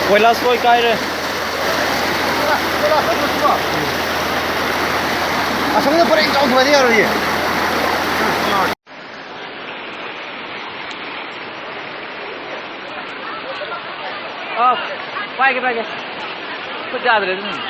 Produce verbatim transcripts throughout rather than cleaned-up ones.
ꯀꯣꯏꯂꯥꯁ ꯂꯣꯏ ꯀꯥꯏꯔꯦ꯫ ꯑꯁꯣꯝꯗ ꯄꯔꯦꯡ ꯆꯥꯎꯊꯣꯛꯑꯗꯤ ꯌꯥꯔꯣꯏꯌꯦ꯫ ꯑꯥꯎ, ꯄꯥꯏꯒꯦ, ꯄꯥꯏꯒꯦ꯫ ꯈꯨꯠ ꯌꯥꯗ꯭ꯔꯦ ꯑꯗꯨꯅꯅꯦ꯫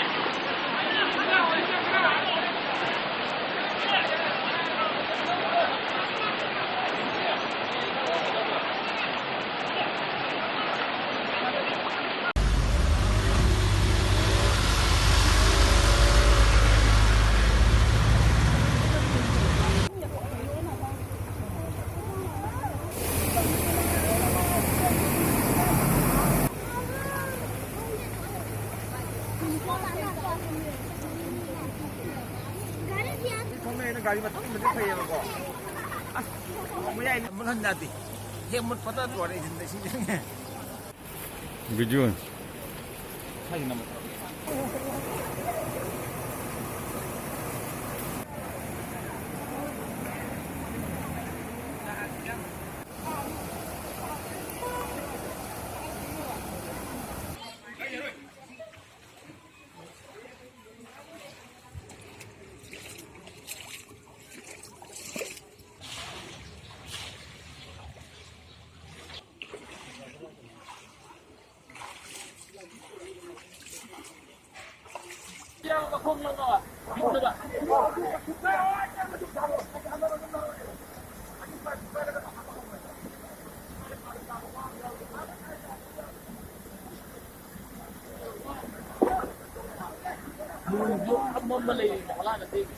ꯊꯣꯛꯂꯛꯑꯦꯅ ꯒꯥꯔꯤ ꯃꯊꯛꯀꯨꯝꯕꯗꯤ ꯐꯩꯌꯦꯕꯀꯣ꯫ ꯑꯁ, ꯃꯌꯥꯏ ꯃꯨꯠꯍꯟ ꯌꯥꯗꯦ꯫ ꯍꯦꯛ ꯃꯨꯠꯄꯗ ꯂꯣꯏꯔꯦ ꯏꯟꯖꯤꯟꯗ ꯏꯁꯤꯡ ꯆꯪꯉꯦ꯫ ꯚꯤꯗꯤꯑꯣ꯫ ꯁ꯭ꯋꯥꯏꯒꯤ ꯅꯝꯕꯔ꯫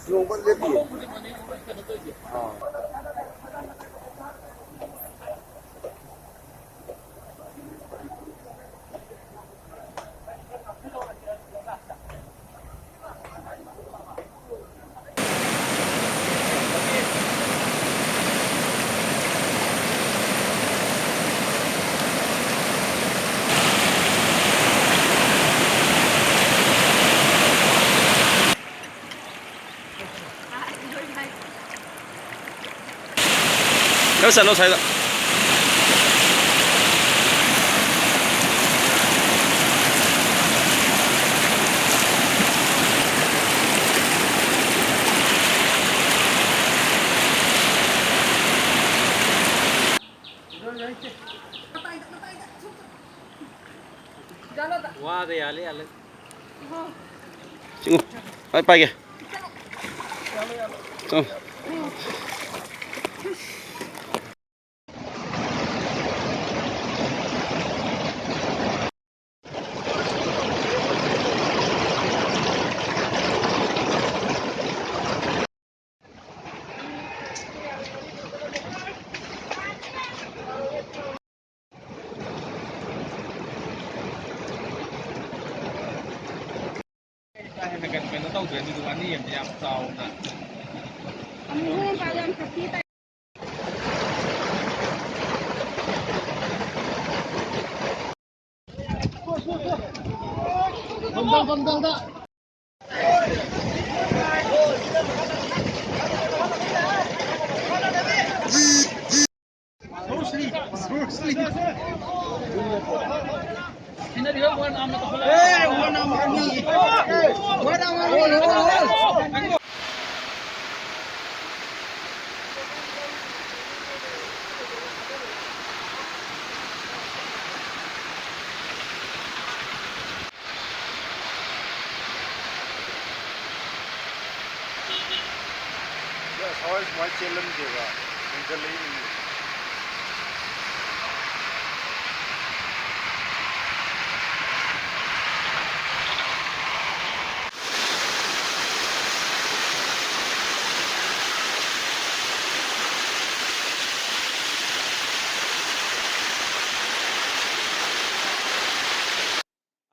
ꯅꯣꯡꯃ ꯂꯦꯞꯄꯤꯌꯦ꯫ ꯑꯥ꯫ ꯆꯠꯂꯣ ꯁ꯭ꯋꯥꯏꯗ꯫ ꯋꯥꯗ ꯌꯥꯜꯂꯦ, ꯌꯥꯜꯂꯦ꯫ ꯆꯤꯡꯉꯨ꯫ ꯑꯩ ꯄꯥꯏꯒꯦ꯫ ꯆꯤꯡꯉꯨ꯫ ꯀꯥ ꯍꯦꯟꯅ ꯀꯩꯅꯣ ꯀꯩꯅꯣ ꯇꯧꯗ꯭ꯔꯦ, ꯑꯗꯨꯗꯨꯒ ꯑꯅꯤ ꯑꯃꯗꯤ ꯌꯥꯝ ꯆꯥꯎꯅ꯫ ꯉꯁꯥꯏ ꯁꯨꯃꯥꯏꯅ ꯆꯦꯜꯂꯝꯗꯦꯕ, ꯍꯦꯟꯒꯠꯂꯛꯏꯅꯦ꯫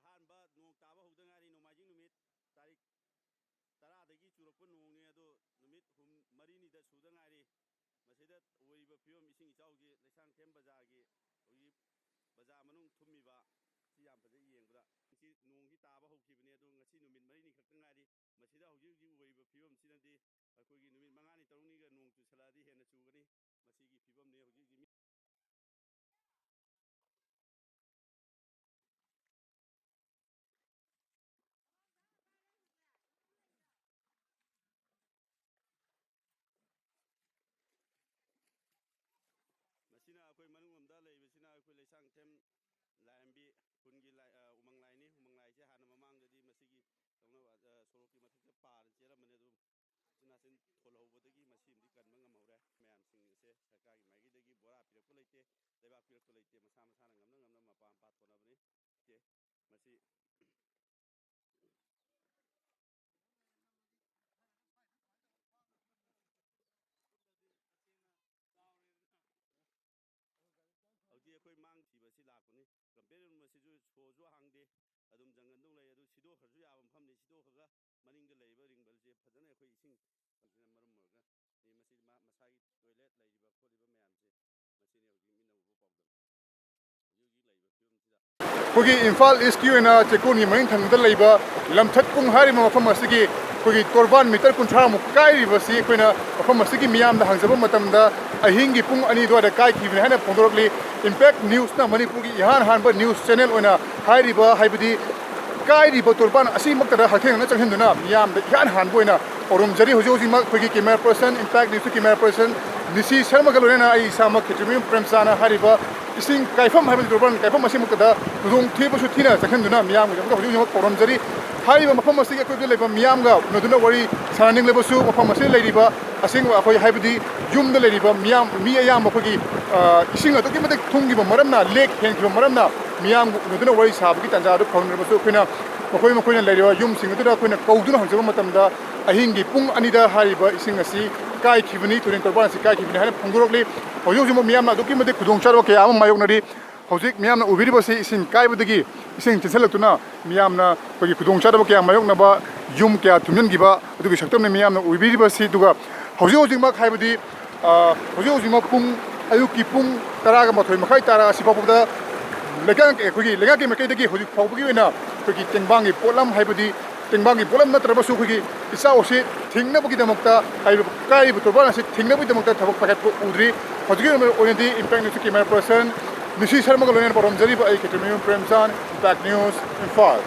ꯑꯍꯥꯟꯕ ꯅꯣꯡ ꯇꯥꯕ ꯍꯧꯗ ꯉꯥꯏꯔꯤ, ꯅꯣꯡꯃꯥꯏꯖꯤꯡ ꯅꯨꯃꯤꯠ ꯇꯥꯔꯤꯛ ꯇꯔꯥꯗꯒꯤ ꯆꯨꯔꯛꯄ ꯅꯣꯡꯅꯦ, ꯑꯗꯣ ꯅꯨꯃꯤꯠ ꯍꯨꯝ-, ꯃꯔꯤꯅꯤꯗ ꯁꯨꯗ ꯉꯥꯏꯔꯤ꯫ ꯃꯁꯤꯗ ꯑꯣꯏꯔꯤꯕ ꯐꯤꯕꯝ ꯏꯁꯤꯡ ꯏꯆꯥꯎꯁꯤ ꯂꯩꯁꯥꯡꯊꯦꯝ ꯕꯖꯥꯔꯒꯤ ꯍꯧꯖꯤꯛ ꯕꯖꯥꯔ ꯃꯅꯨꯡ ꯊꯨꯝꯃꯤꯕ ꯁꯤ ꯌꯥꯝ ꯐꯖꯩ ꯌꯦꯡꯕꯗ꯫ ꯉꯁꯤ ꯅꯣꯡꯁꯤ ꯇꯥꯕ ꯍꯧꯈꯤꯕꯅꯤ, ꯑꯗꯣ ꯉꯁꯤ ꯅꯨꯃꯤꯠ ꯃꯔꯤꯅꯤ ꯈꯛꯇ ꯉꯥꯏꯔꯤ꯫ ꯃꯁꯤꯗ ꯍꯧꯖꯤꯛ ꯍꯧꯖꯤꯛ ꯑꯣꯏꯔꯤꯕ ꯐꯤꯕꯝꯁꯤꯅꯗꯤ ꯑꯩꯈꯣꯏꯒꯤ ꯅꯨꯃꯤꯠ ꯃꯉꯥꯅꯤ ꯇꯔꯨꯛꯅꯤꯒ ꯅꯣꯡ ꯆꯨꯁꯜꯂꯛꯑꯗꯤ ꯍꯦꯟꯅ ꯆꯨꯒꯅꯤ꯫ ꯃꯁꯤꯒꯤ ꯐꯤꯕꯝꯅꯤ ꯍꯧꯖꯤꯛ ꯍꯧꯖꯤꯛ꯫ ꯃꯁꯤꯅ ꯑꯩꯈꯣꯏ ꯃꯅꯨꯡꯂꯣꯝꯗ ꯂꯩꯕꯁꯤꯅ ꯑꯩꯈꯣꯏ ꯂꯩꯁꯥꯡꯊꯦꯝ ꯂꯥꯏꯔꯦꯝꯕꯤ ꯈꯨꯟꯒꯤ ꯂꯥꯏ-, ꯑ, ꯎꯃꯪ ꯂꯥꯏꯅꯤ꯫ ꯎꯃꯪ ꯂꯥꯏꯁꯦ ꯍꯥꯟꯅ ꯃꯃꯥꯡꯗꯗꯤ ꯃꯁꯤꯒꯤ ꯇꯧꯅꯕ, ꯑ, ꯁꯣꯔꯣꯛꯀꯤ ꯃꯊꯛꯇ ꯄꯥꯔ ꯆꯦꯜꯂꯝꯕꯅꯦ, ꯑꯗꯨ ꯎꯆꯤꯟ ꯅꯥꯆꯤꯟ ꯊꯣꯜꯍꯧꯕꯗꯒꯤ ꯃꯁꯤꯃꯗꯤ ꯀꯟꯕ ꯉꯝꯍꯧꯔꯦ꯫ ꯃꯌꯥꯝꯁꯤꯡ ꯑꯁꯦ ꯁꯔꯀꯥꯔꯒꯤ ꯃꯥꯏꯀꯩꯗꯒꯤ ꯕꯣꯔꯥ ꯄꯤꯔꯛꯄ ꯂꯩꯇꯦ, ꯂꯩꯕꯥꯛ ꯄꯤꯔꯛꯄ ꯂꯩꯇꯦ, ꯃꯁꯥ ꯃꯁꯥꯅ ꯉꯝꯅ ꯉꯝꯅ ꯃꯄꯥ ꯃꯄꯥ ꯊꯣꯟꯅꯕꯅꯤ꯫ ꯃꯁꯤ ꯍꯧꯖꯤꯛ ꯑꯩꯈꯣꯏ ꯃꯥꯡ ꯊꯤꯕ ꯑꯁꯤ ꯂꯥꯛꯄꯅꯤ꯫ ꯀꯝꯄꯦꯅꯤ ꯔꯨꯝ ꯑꯁꯤꯁꯨ ꯁꯣꯁꯨ ꯍꯥꯡꯗꯦ, ꯑꯗꯨꯝ ꯖꯪꯒꯜꯗꯧ ꯂꯩ꯫ ꯑꯗꯨ ꯁꯤꯗꯣꯛꯈ꯭ꯔꯁꯨ ꯌꯥꯕ ꯃꯐꯝꯅꯤ꯫ ꯁꯤꯗꯣꯛꯈ꯭ꯔꯒ ꯃꯅꯤꯡꯗ ꯂꯩꯔꯤꯕ ꯔꯤꯡꯕꯜꯁꯦ ꯐꯖꯅ ꯑꯩꯈꯣꯏ ꯏꯁꯤꯡ ꯐꯪꯗꯅ ꯃꯔꯝ ꯑꯣꯏꯔꯒ ꯃꯤ ꯃꯁꯤ ꯃꯥ ꯃꯁꯥꯒꯤ ꯇꯣꯏꯂꯦꯠ ꯂꯩꯔꯤꯕ ꯈꯣꯠꯂꯤꯕ ꯃꯌꯥꯝꯁꯦ, ꯃꯁꯤꯅꯤ ꯍꯧꯖꯤꯛ ꯃꯤꯠꯅ ꯎꯕ ꯄꯥꯎꯗꯝ꯫ ꯍꯧꯖꯤꯛ ꯍꯧꯖꯤꯛ ꯂꯩꯔꯤꯕ ꯐꯤꯕꯝꯁꯤꯗ ꯑꯩꯈꯣꯏꯒꯤ ꯏꯝꯐꯥꯜ ꯏꯁꯀꯤ ꯑꯣꯏꯅ ꯆꯦꯛꯀꯣꯟꯒꯤ ꯃꯅꯤꯡ ꯊꯪꯕꯗ ꯂꯩꯕ ꯂꯝꯊꯠꯄꯨꯡ ꯍꯥꯏꯔꯤꯕ ꯃꯐꯝ ꯑꯁꯤꯒꯤ ꯑꯩꯈꯣꯏꯒꯤ ꯇꯣꯔꯕꯥꯟ ꯃꯤꯇꯔ ꯀꯨꯟꯊ꯭ꯔꯥꯃꯨꯛ ꯀꯥꯏꯔꯤꯕꯁꯤ ꯑꯩꯈꯣꯏꯅ ꯃꯐꯝ ꯑꯁꯤꯒꯤ ꯃꯤꯌꯥꯝꯗ ꯍꯪꯖꯕ ꯃꯇꯝꯗ ꯑꯍꯤꯡꯒꯤ ꯄꯨꯡ ꯑꯅꯤ ꯑꯗꯨꯋꯥꯏꯗ ꯀꯥꯏꯈꯤꯕꯅꯤ ꯍꯥꯏꯅ ꯐꯣꯡꯗꯣꯔꯛꯂꯤ꯫ ꯏꯝꯄꯦꯛ ꯅ꯭ꯌꯨꯁꯅ ꯃꯅꯤꯄꯨꯔꯒꯤ ꯏꯍꯥꯟ ꯍꯥꯟꯕ ꯅ꯭ꯌꯨꯁ ꯆꯦꯅꯦꯜ ꯑꯣꯏꯅ ꯍꯥꯏꯔꯤꯕ, ꯍꯥꯏꯕꯗꯤ ꯀꯥꯏꯔꯤꯕ ꯇꯣꯔꯕꯥꯟ ꯑꯁꯤꯃꯛꯇꯗ ꯍꯛꯊꯦꯡꯅꯅ ꯆꯪꯁꯤꯟꯗꯨꯅ ꯃꯤꯌꯥꯝꯗ ꯏꯍꯥꯟ ꯍꯥꯟꯕ ꯑꯣꯏꯅ ꯄꯥꯎꯗꯝꯖꯔꯤ꯫ ꯍꯧꯖꯤꯛ ꯍꯧꯖꯤꯛꯃꯛ ꯑꯩꯈꯣꯏꯒꯤ ꯀꯦꯃꯦꯔꯥ ꯄꯔꯁꯟ, ꯏꯝꯄꯦꯛ ꯅ꯭ꯌꯨꯁꯀꯤ ꯀꯦꯃꯦꯔꯥ ꯄꯔꯁꯟ ꯅꯤꯁꯤ ꯁꯔꯃꯒ ꯂꯣꯏꯅꯅ ꯑꯩ ꯏꯁꯥꯃꯛ ꯈꯦꯇ꯭ꯔꯤꯃꯌꯨꯝ ꯄ꯭ꯔꯦꯝꯆꯥꯅ ꯍꯥꯏꯔꯤꯕ ꯏꯁꯤꯡ ꯀꯥꯏꯐꯝ ꯍꯥꯏꯕꯗꯤ ꯇꯣꯔꯕꯥꯟ ꯀꯥꯏꯐꯝ ꯑꯁꯤꯃꯛꯇꯗ ꯈꯨꯗꯣꯡ ꯊꯤꯕꯁꯨ ꯊꯤꯅ ꯆꯪꯁꯤꯟꯗꯨꯅ ꯃꯤꯌꯥꯝꯒꯤꯗꯃꯛꯇ ꯍꯧꯖꯤꯛ ꯍꯧꯖꯤꯛꯃꯛ ꯄꯥꯎꯗꯝꯖꯔꯤ꯫ ꯍꯥꯏꯔꯤꯕ ꯃꯐꯝ ꯑꯁꯤꯒꯤ ꯑꯀꯣꯏꯕꯗ ꯂꯩꯕ ꯃꯤꯌꯥꯝꯒ ꯎꯅꯗꯨꯅ ꯋꯥꯔꯤ ꯁꯥꯟꯅꯅꯤꯡꯂꯕꯁꯨ ꯃꯐꯝ ꯑꯁꯤꯗ ꯂꯩꯔꯤꯕ ꯑꯁꯦꯡꯕ ꯑꯩꯈꯣꯏ ꯍꯥꯏꯕꯗꯤ ꯌꯨꯝꯗ ꯂꯩꯔꯤꯕ ꯃꯤꯌꯥꯝ, ꯃꯤ ꯑꯌꯥꯝꯕ ꯑꯩꯈꯣꯏꯒꯤ, ꯑ, ꯏꯁꯤꯡ ꯑꯗꯨꯛꯀꯤ ꯃꯇꯤꯛ ꯊꯨꯝꯈꯤꯕ ꯃꯔꯝꯅ, ꯂꯦꯛ ꯍꯦꯟꯈꯤꯕ ꯃꯔꯝꯅ ꯃꯤꯌꯥꯝꯒ ꯎꯅꯗꯨꯅ ꯋꯥꯔꯤ ꯁꯥꯕꯒꯤ ꯇꯥꯟꯖꯥ ꯑꯗꯨ ꯐꯪꯗ꯭ꯔꯕꯁꯨ ꯑꯩꯈꯣꯏꯅ ꯃꯈꯣꯏ ꯃꯈꯣꯏꯅ ꯂꯩꯔꯤꯕ ꯌꯨꯝꯁꯤꯡ ꯑꯗꯨꯗ ꯑꯩꯈꯣꯏꯅ ꯀꯧꯗꯨꯅ ꯍꯪꯖꯕ ꯃꯇꯝꯗ ꯑꯍꯤꯡꯒꯤ ꯄꯨꯡ ꯑꯅꯤꯗ ꯍꯥꯏꯔꯤꯕ ꯏꯁꯤꯡ ꯑꯁꯤ ꯀꯥꯏꯈꯤꯕꯅꯤ, ꯇꯨꯔꯦꯟ ꯇꯣꯔꯕꯥꯟ ꯑꯁꯤ ꯀꯥꯏꯈꯤꯕꯅꯤ ꯍꯥꯏꯅ ꯐꯣꯡꯗꯣꯔꯛꯂꯤ꯫ ꯍꯧꯖꯤꯛ ꯍꯧꯖꯤꯛꯃꯛ ꯃꯤꯌꯥꯝꯅ ꯑꯗꯨꯛꯀꯤ ꯃꯇꯤꯛ ꯈꯨꯗꯣꯡꯆꯥꯗꯕ ꯀꯌꯥ ꯑꯃ ꯃꯥꯌꯣꯛꯅꯔꯤ꯫ ꯍꯧꯖꯤꯛ ꯃꯤꯌꯥꯝꯅ ꯎꯕꯤꯔꯤꯕꯁꯤ ꯏꯁꯤꯡ ꯀꯥꯏꯕꯗꯒꯤ ꯏꯁꯤꯡ ꯆꯦꯟꯁꯤꯜꯂꯛꯇꯨꯅ ꯃꯤꯌꯥꯝꯅ ꯑꯩꯈꯣꯏꯒꯤ ꯈꯨꯗꯣꯡꯆꯥꯗꯕ ꯀꯌꯥ ꯃꯥꯌꯣꯛꯅꯕ, ꯌꯨꯝ ꯀꯌꯥ ꯊꯨꯝꯖꯤꯟꯈꯤꯕ ꯑꯗꯨꯒꯤ ꯁꯛꯇꯝꯅꯤ ꯃꯤꯌꯥꯝꯅ ꯎꯕꯤꯔꯤꯕꯁꯤ꯫ ꯑꯗꯨꯒ ꯍꯧꯖꯤꯛ ꯍꯧꯖꯤꯛꯃꯛ ꯍꯥꯏꯕꯗꯤ, ꯑ, ꯍꯧꯖꯤꯛ ꯍꯧꯖꯤꯛꯃꯛ ꯄꯨꯡ, ꯑꯌꯨꯛꯀꯤ ꯄꯨꯡ ꯇꯔꯥꯒ ꯃꯥꯊꯣꯏ ꯃꯈꯥꯏ ꯇꯥꯔ ꯑꯁꯤ ꯐꯥꯎꯕꯗ ꯂꯩꯉꯥꯛ, ꯑꯩꯈꯣꯏꯒꯤ ꯂꯩꯉꯥꯛꯀꯤ ꯃꯥꯏꯀꯩꯗꯒꯤ ꯍꯧꯖꯤꯛ ꯐꯥꯎꯕꯒꯤ ꯑꯣꯏꯅ ꯑꯩꯈꯣꯏꯒꯤ ꯇꯦꯡꯕꯥꯡꯒꯤ ꯄꯣꯠꯂꯝ ꯍꯥꯏꯕꯗꯤ ꯇꯦꯡꯕꯥꯡꯒꯤ ꯄꯣꯠꯂꯝ ꯅꯠꯇ꯭ꯔꯕꯁꯨ ꯑꯩꯈꯣꯏꯒꯤ ꯏꯆꯥꯎ ꯑꯁꯤ ꯊꯤꯡꯅꯕꯒꯤꯗꯃꯛꯇ, ꯍꯥꯏꯔꯤꯕ ꯀꯥꯏꯔꯤꯕ ꯇꯣꯔꯕꯥꯟ ꯑꯁꯤ ꯊꯤꯡꯅꯕꯒꯤꯗꯃꯛꯇ ꯊꯕꯛ ꯄꯥꯏꯈꯠꯄ ꯎꯗ꯭ꯔꯤ꯫ ꯍꯧꯖꯤꯛꯀꯤ ꯑꯣꯏꯅ, ꯑꯣꯏꯅꯗꯤ Impact News camera person ꯅꯤꯁꯤ ꯁꯔꯃꯒ ꯂꯣꯏꯅꯅ ꯄꯥꯎꯗꯝꯖꯔꯤꯕ ꯑꯩ ꯈꯦꯇ꯭ꯔꯤꯃꯌꯨꯝ ꯄ꯭ꯔꯦꯝꯆꯥꯟ, Impact News, ꯏꯝꯐꯥꯜ꯫